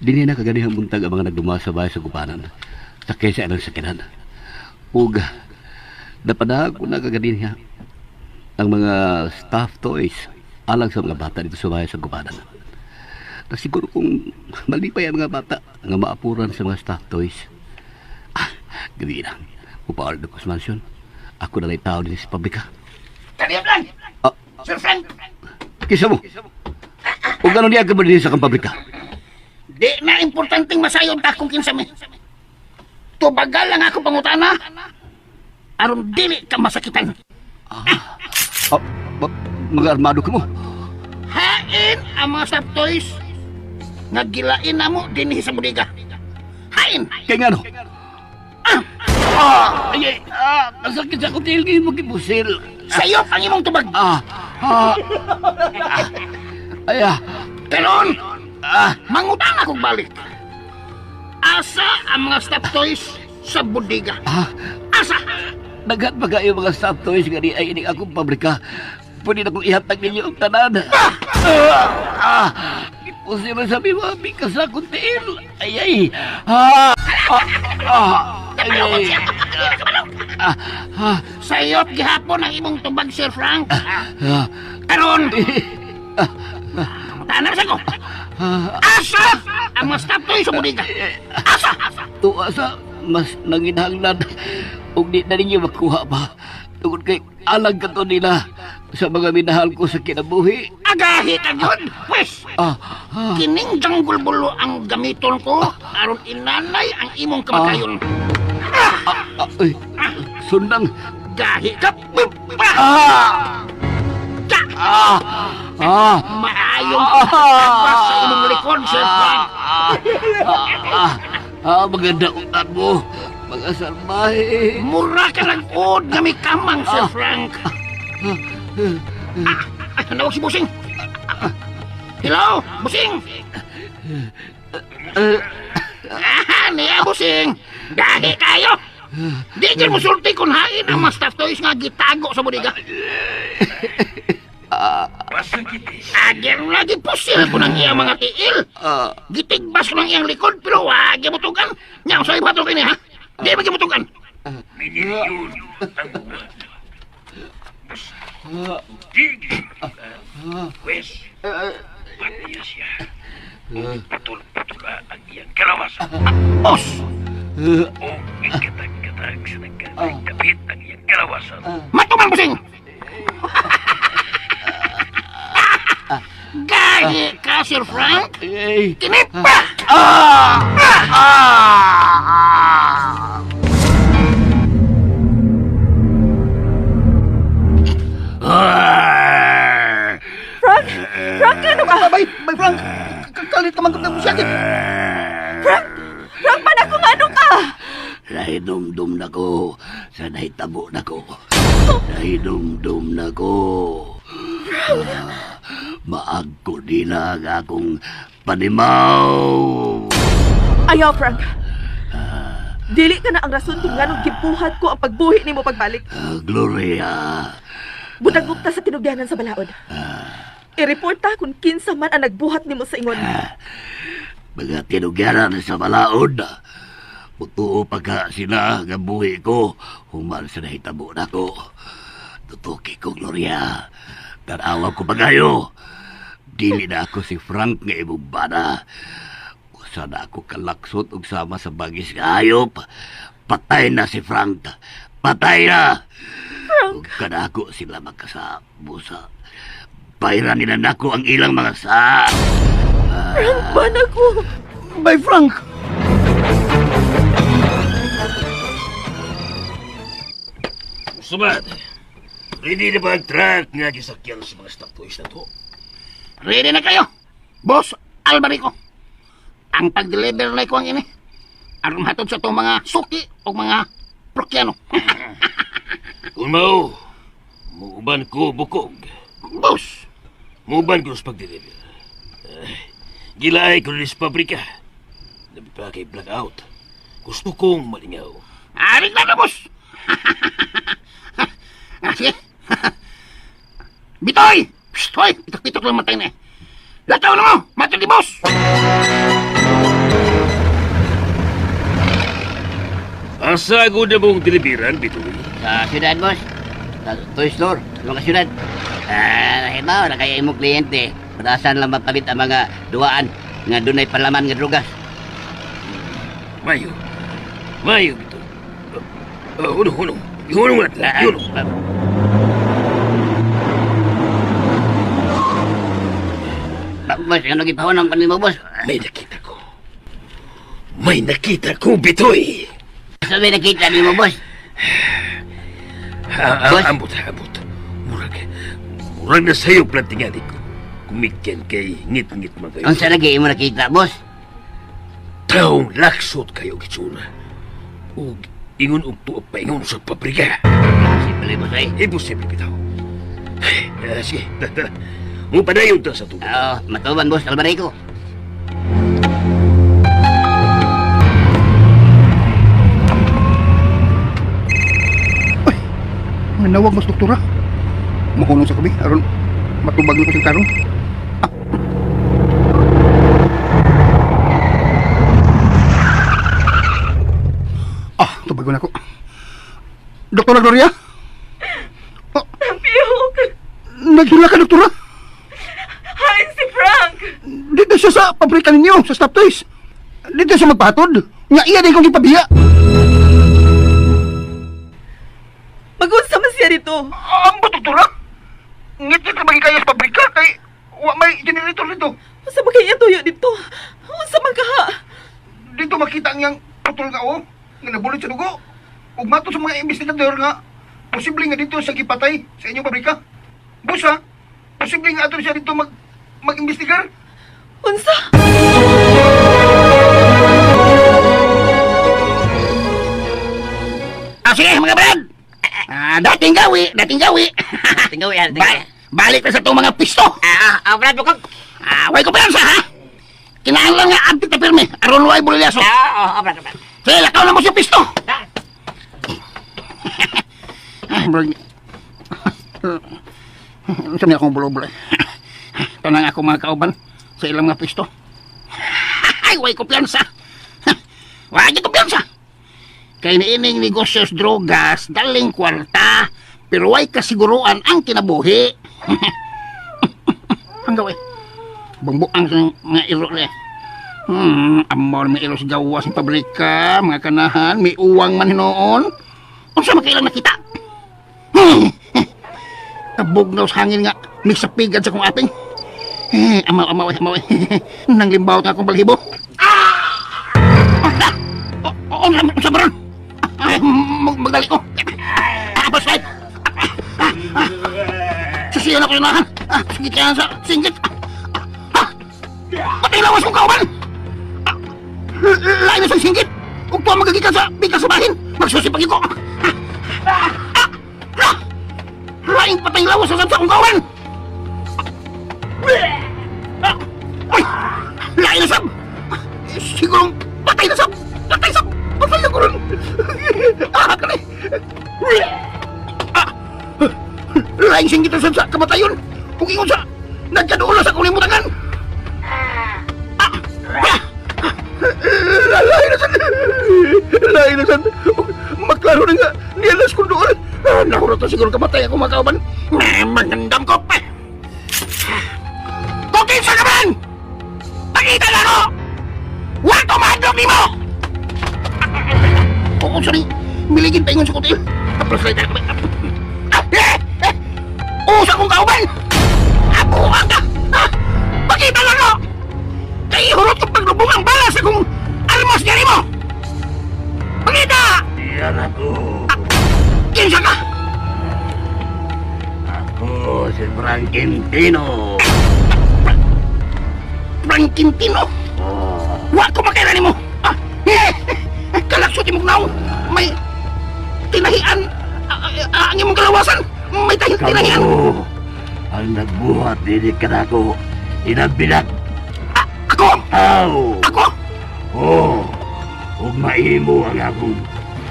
Dini na kaganihang buntag ang mga nagduma sa bahay sa gupanan. Sa kaysa anang sakinan. Ug napanahag ko na kaganiha ang mga staff toys alang sa mga bata dito sa bahay sa gupanan. Na siguro kung malipay ang mga bata nga maapuran sa mga staff toys. Ah, gabi na. Upaardo ko sa mansion. Ako na lang tao din sa pabrika. Kaniya lang! Ah, Sir Frank! kisa mo. O gano'n niya ka ba din sa kang pabrika? Di na importanteng masayod akong kinsami. Tubagal lang ako pangutana. Aron dili ka masakitan. Ah, mga armado ka mo. Hain ang mga staff toys nga gilain na mo dinhi sa bodega. Hain! Kaya nga no? Ay, ay, ang sakit sa kutil ngayon mo gibusil. Sayo ang imong tubag. Ah, ah, ah, ay, ah, Karon, mangutana akong balik. Asa ang mga staff toys sa bodega? ah, Asa! daghan pa kayo mga staff toys nga di ay ining akong pabrika. Pwede na kong ihatag ninyo ang tanan. Ah, ah, gipusil na sabi mga bikas sa akong tiil. Ay, ay, ah, ah, ah, ay, ay, ah, ah, Sayop gihapon ang imong tubag, Sir Frank. ah, Karon, mangutana sa ko. Asa ang mga staff toys sa bodega? Asa! Tuwa sa mas nanginahanglan ug di na ninyo makuha pa tungod kay alang ka to nila sa mga minahal ko sa kinabuhi. Agahi ka yun! Pwes, Ah, ah, kining jungle bulo ang gamiton ko aron inanay ang imong kamatayon. ah, ay, sundang. Gahi ka! Ah! Ah! Ah! Maayong pagkabas sa imong likod, Sir Frank. Ah, ah, ah, maganda utan mo. Mga salbahe. Mura ka lang od nga may kamang, Sir Frank. Ah, ah, nawag si Busing. Hello, Busing. Ah, niya, Busing. Gahi kayo. Di dyan mo sulti kung hain ang mga staff toys nga gitago sa bodega. Agir lagi pusil ko ng iyang mga tiil. Ah, Gitigbas ko ng iyang likod pero wag mo tugan. Nya usay bato kini ha. Di ba gimutugan? Os! Matuman busing! Gahi ka, Sir Frank! ay, Kinip pa! ah! Ah! Frank! Frank, ano ka? Bay, bay Frank. Kalit ka man kung sakit. Frank! Frank, panako nga ano ka? Nahinumdum na ko sa nahitabo na ko. Nahinumdum na ko. Ah, maagko nila ang akong panimaw. Ayaw, Frank. Dili ka na ang rason kung nganong gibuhat ko ang pagbuhi nimo pagbalik. Ah, Gloria, Butag-gupta sa tinugyanan sa balaod. I-reporta kung kinsa man ang nagbuhat nimo sa ingon. mga tinugyaran sa balaod. Mutuo pa ka sila nga buhi ko. Human sa nahitabo na ko. Tutuki ko, Gloria. Tanawa ko pagayo. Dili na ako si Frank nga imong bana. Usa na ako kalaksot og sama sa bagis nga hayop. Patay na si Frank. Patay na! Frank! Ug kanako sila magkasabusa. Bayran nila nako ang ilang mga sa. Frank, bana ko. Bye, Frank. Sumad, ready na ba ang truck nga gisakyan sa mga stock toys na to? Ready na kayo. Boss Alvarico. Ang pag-deliver na ko ang ini. Aron hatod sa itong mga suki o mga prokyano. Kung mao, muuban ko bukog. Boss, Muuban ko sa pag-deliver. Ay, gilaay ko rin sa pabrika. Labi pa kay blackout. Gusto kong malingaw. aring na na, boss. Ah, sige. Bitoy! Psst, hoy! Pitok-pitok lang matay na eh. Lataw na mo! Matay ni boss! Asa ko na mong deliveran, Bitoy? Sa syudad, boss. Sa toy store, sa mga syudad. Ah, nakita na kaya imong kliyente. Padasan lang mapalit ang mga duaan nga dunay palaman nga drugas. Mayo. Mayo, Bitoy. Uno, uno. Ihuno na. Ihuno. Boss, ano gipahunan ang kanimo, boss? May nakita ko. May nakita ko, Bitoy! Sa may nakita nimo, boss? Ah, Boss? ambot, ambot. Murag, murag na sa'yo plantingan ko. Kumikyan kay ngit-ngit man kayo. Unsa lagi imo nakita, boss? Taong laksot kayo, gitsura. Ug ingon og tuo paingon sa pabrika. Simple, boss, ay. Imposible bitaw. Ah, sige, tara. Mupadayon ta sa tubig. Oo, matuban, boss Alvarico. Manawag mas doktora. Mahunong sa kabi aron matubag na ko siyang tarong. Ah. Ah, tubagon ako. Doktora Gloria? Oh, Tampiyok! naghila ka, doktora. Hain si Frank! Dito siya sa pabrika ninyo, sa Stop Toys. Dito siya magpahatod. Nga iya din kong gipabiya. Magunsa man siya dito. Ang ba, doktora? Ngit-ngit na magigaya sa pabrika kay wa may generator dito. Unsa man kay iya tuyo dito? Unsa man kaha? Dito makita ang iyang putol nga o, nga nabulot sa dugo. Ug mato sa mga investigador nga, posible nga dito siya gipatay sa inyong pabrika. Busa, posible nga ato siya dito mag mag-investigar. Unsa? Ah, sige, mga brad! Ah, dating gawi, dating gawi. Tinggaw yan, Ba- balik na sa itong mga pisto. Ah, Brad, bukog. Ah, way kumpiyansa, ha? Kinahanglan nga abtik na pirmi. Aron way bulilyaso. Ah, Brad, Brad. Sige, lakaw na mo siya pisto. Ah, bro. Unsa niya akong bulo-bulo. Tanang ako mga kauban sa ilang mga pisto. Ay, way kumpiyansa. Way kumpiyansa. Kay niining negosyo sa drogas, daling kwarta, pero way kasiguruan ang kinabuhi. Ang gawin. Bungbuang sa mga iro niya. Amor may iro sa gawas sa pabrika, mga kanahan, may uwang man hinoon. Unsa makailang nakita? Kabugnaw sa hangin nga, may sapigan sa kong aping. Eh, amaw, amaw, amaw. Nang limbaw nga akong balhibo. Ah! Ah! Oh, oh, oh, sa baron. Ay, magdali ko. Ah, boss, wait. Ah, ah, ah. Susiyan ako inahan. Ah, sige kaya sa singgit. Ah, ah. Patay lawas kong kauban. Ah, lain na sa singgit. Ug tuwa magagikan sa bigas sa bahin. Magsusipag ko. Ah, ah, ah. Laing patay lawas sa sa akong kauban. Ah, ay, lain na sab. Sigurong patay na sab. Patay sab. Patay na ko ron. Ah, kani. Ah, laing singgit na sab sa kamatayon. Kung ingon sa nagkaduol na sa kulimutangan. Ah, ah, lain na sad. Lain na sad. Maklaro na nga. Nialas kong doon. Ah, nahurot na siguro kamatay ako mga kauban. Ah, Magandam ko pa. Pakita na ko! Wa ko mahadlok nimo! Oo, sorry. Miligin pa ingon sa kutil. Plus light. Ah, eh, eh. Usa kong kauban! Abuang ka! Ah, pakita na ko! Kay ihurot kong paglubong ang bala sa kong almos niya nimo! Pakita! Diyan ako. Kinsa ka? Ako si Frank Quintino. Frank Quintino? Wa ko makaila nimo. Ah, eh, kalaksot imong naong. May tinahian ang imong kalawasan. May tinahian. Kamo ang nagbuhat dili kanako. Inabinak. Ako! Aw! Ako! Oh! Ug maimo ang akong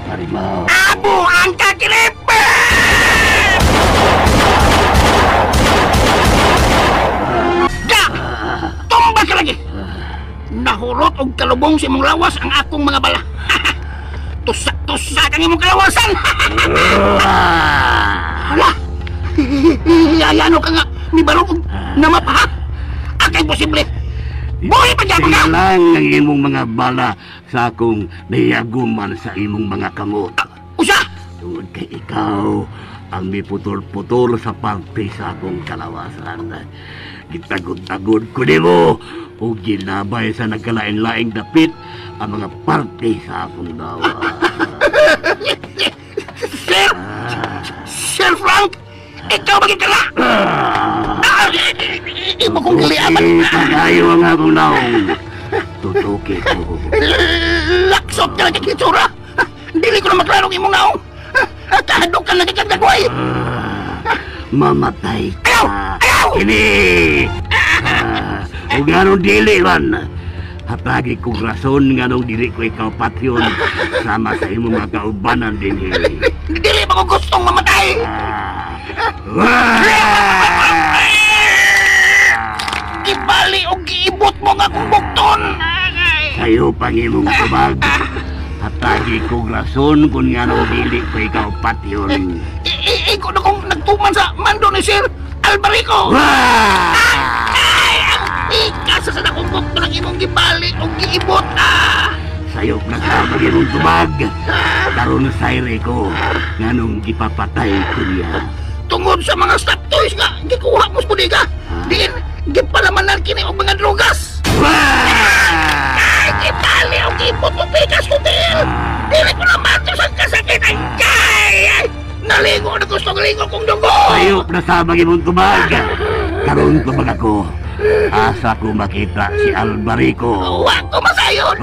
harimaw. Abo ang kakilipe! Da! Tumba ka lagi! Nahurot og kalubong sa imong lawas ang akong mga bala. Tusak-tusak ang imong kalawasan! Hala! Ayano ka nga, ni Barong og namapa ha? Akay posible! Buhi pa gyapon ka! Lang ang imong mga bala sa akong nahiyaguman sa imong mga kamot. Usa! Tungod kay ikaw ang miputol-putol sa parte sa akong kalawasan. Gitagod-tagod ko nimo ug ginabay sa nagkalain-laing dapit ang mga parte sa akong dawa. Sir! Sir Frank! Ikaw ba gyud kala? Ah, imo kong giliaman! Pagayo ang akong naong. Tutuki ko. Laksot ka lang kitsura! Dili ko na maklarong imong naong! Kahadlok ka lang kagagway! Mamatay ka. Ayaw! Ayaw! Kini! Ug nganong dili man. Hatagi kong rason nganong dili ko ikaw patyon sama sa imong mga kaubanan dinhi. Dili ba ko gustong mamatay? Gibali o giibot mo nga akong bukton! Sayo pang imong tubag. Hatagi kong rason kung nganong dili ko ikaw patyon. Ikaw na kong nagtuman sa mando ni Sir Alvarico! Ay! Ang pikas sa akong bukton ang imong gibali o giibot! Ah! Sayop na sa pag imong tubag. Karon sayre ko nganong gipapatay ko niya. Tungod sa mga stop toys nga gikuha mo sa bodega, diin gipalamanan kini og mga drogas. Ay, gibali o giibot mo pikas ko diin! Dili ko na matos ang kasakit! Ay, ay, ay! Naligo na gusto ligo kong dugo! Sayop na sa pag imong tubag. Karon tubag ako. Asa ko makita si Alvarico. Wa ko masayon!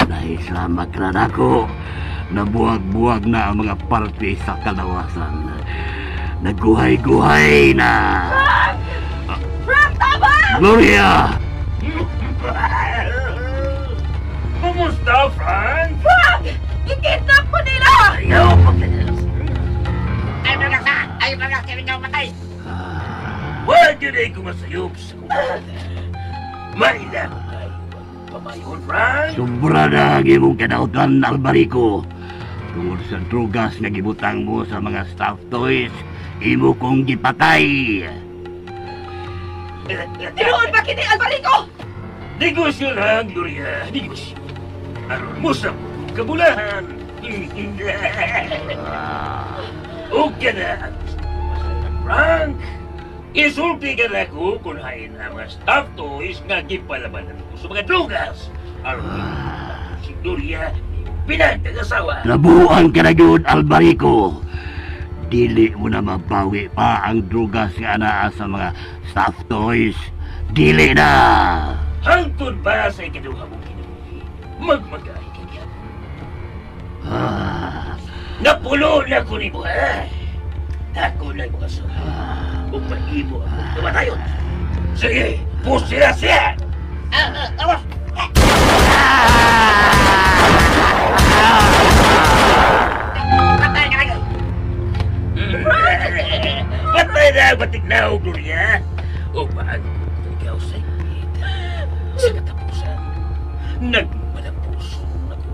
Nahisamak na nako. Nabuwag-buwag na ang mga parte sa kalawasan. Nagguhay-guhay na. Frank, tama! Gloria! Kumusta, Frank? Frank! Ikidnap ko nila! Ayaw! Ay, mga ikaw matay! Huwag yun ay kumasayop sa kumada. Maila ko kayo pamayon, Frank. Sobra na ang imong kadautan, Alvarico. Tungod sa drugas nga gibutang mo sa mga staff toys, imo kong gipatay. Tinuod ba kini, Alvarico? Negosyo lang, Gloria. Negosyo. Aron mo sa kabulahan. O ka na ang gusto ko masayang, Frank. Isulti ka na ko kung hain ang mga staff toys nga gipalabanan ko sa mga drugas. Aron si Gloria pinagkagasawa. Nabuang ka na gyud, Alvarico. Dili mo na mabawi pa ang drugas nga anaa sa mga staff toys. Dili na! Hangtod ba sa ikaduha mong kinabuhi? Magmagahi ka gyapon. Napulo na ko nimo, ha? Dako na mo kasuha. Ug paimo akong kamatayon. Sige, pusira siya! Awas! Patay ka na! Patay na ang batignaw, Gloria! O bago ko ikaw sa ingit. Sa katapusan, nagmalapuso ako.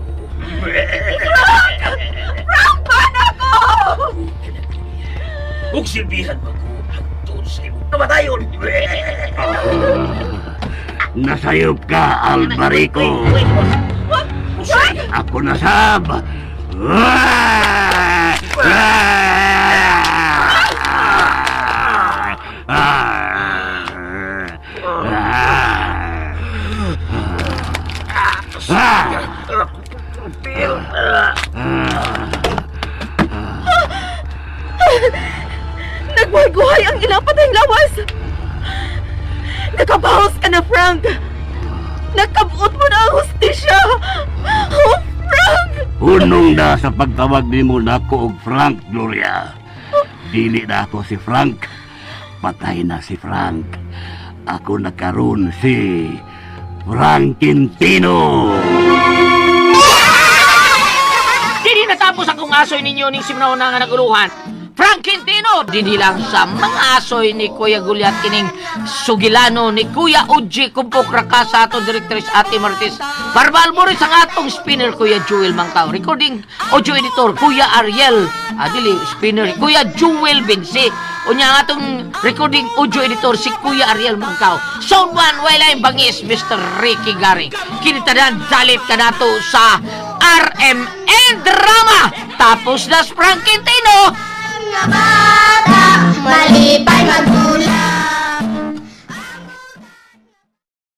Frank, paano ako? Huwag ka na, Gloria. Pagsilbihan mo ko hangtod sa imong kamatayon. Nasayop ka, Alvarico. Ako nasab. Ah! Ah! Ah! Ah! Nagbuhay-buhay ang ilang patay lawas! Nakabawas ka na, Frank! Nakabot mo na ang hustisya! Oh, Frank! Hunong na sa pagtawag nimo nako og Frank, Gloria. Dili na ako si Frank. Patay na si Frank. Ako na karon si Frank Quintino. Dili natapos akong asoy ninyo ning simnaw na nga naguluhan. Frank Quintino, dinhi lang sa mga asoy ni Kuya Gulyat kining sugilano ni Kuya Uji Kumpok Raka sa atong directress Ate Martis Barbal Morris, ang atong spinner Kuya Jewel Mangkaw, recording audio editor Kuya Ariel adili spinner Kuya Jewel Binsi, unya ang atong recording audio editor si Kuya Ariel Mangkaw, Sound One Wayline Bangis Mr. Ricky Garing. Kini tanan dalit kanato sa RMN Drama. Tapos na si Frank Quintino. Mga bata, malipay magulay.